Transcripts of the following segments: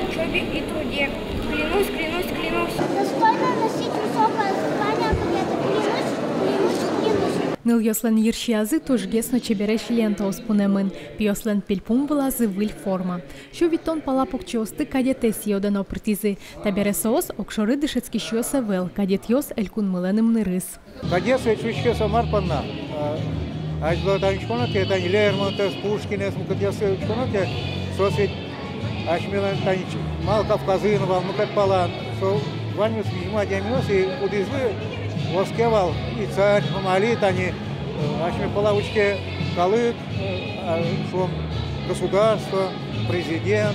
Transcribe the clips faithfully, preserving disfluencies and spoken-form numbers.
Учёбе и труде. Клянусь, клянусь, клянусь. Достойно носить высокое звание кадета. Клянусь, клянусь, клянусь. Нылъёслэн йырсиязы тужгес но чебересь лентаос пунэмын. Пиослэн пельпум вылазы выль форма. Сю витьтон пала покчиосты кадетэ сӥё-дано пыртӥзы. Табере соос огшоры дышетскисьёс ӧвӧл, кадетъёс элькунмылэн ымнырыз. Кадетство ведь учке со мар понна. А, азьло тани учконо ке, тани Лермонтовез, Пушкинэз, мукетъёссэ учконо ке, соос ведь асьмелэн тани ч-, малы Кавказын вал, мукет палан. Со ваньмыз визьмо адямиос, и кудӥзлы оске вал и царь, но али тани, э, асьме пала учке калык, э, а, шуом, государство, президент.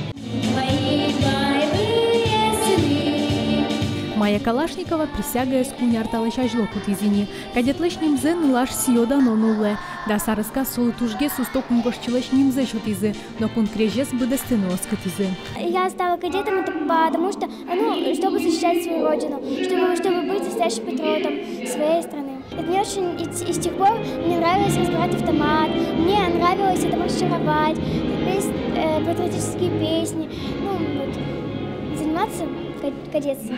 Майя Калашникова присягаез куинь ар талэсь азьло кутӥз ини. Кадетлэсь нимзэ нылаш сӥё-дано нуллэ. Дас аресказ солы тужгес усто кунгожчилэсь нимзэ сётӥзы, но кун крезез быдэстыны оскытӥзы. Я стала кадетом, это потому что, ну, чтобы защищать свою родину, чтобы, чтобы быть настоящим патриотом своей страны. Это мне очень, и, и с тех пор мне нравилось разбирать автомат, мне нравилось это маршировать, петь, э, патриотические песни, ну, вот, заниматься кад-, кадетством.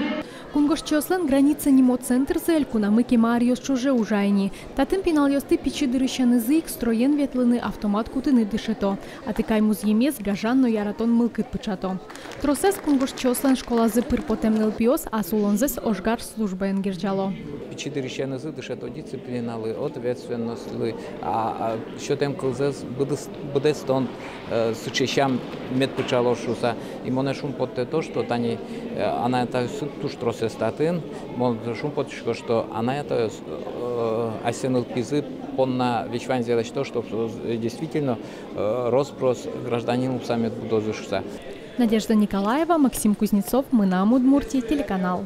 Кунгожчиослэн «Граница» нимо центрзы элькунамы кема аръёс ӵоже ужа ини. Татын пиналъёсты пичи дырысенызы ик строен ветлыны, автомат кутыны дышето. Атыкай музъемез гажан но яратон мылкыд пыӵато. Тросэз кунгожчиослэн школазы пыр потэм нылпиос ас улонзэс ожгар службаен герӟало. Пичи дырысенызы дышето дисциплиналы, ответственностьлы, а, а, сётэм кылзэс быдэс-, быдэстон, э, сыӵе сям мед пыӵалоз шуыса. И монэ шумпоттэ то, что тани, э, анай-атайёс туж тросэз татын, мон шумпотӥсько, что анай-атайёс, э, асьсэ нылпизы понна весь ваньзэ лэсьто, чтоб, э, действительно, э, рос-прос гражданин луыса мед будозы шуыса. Надежда Николаева, Максим Кузнецов, «Мынам Удмуртие» телеканал.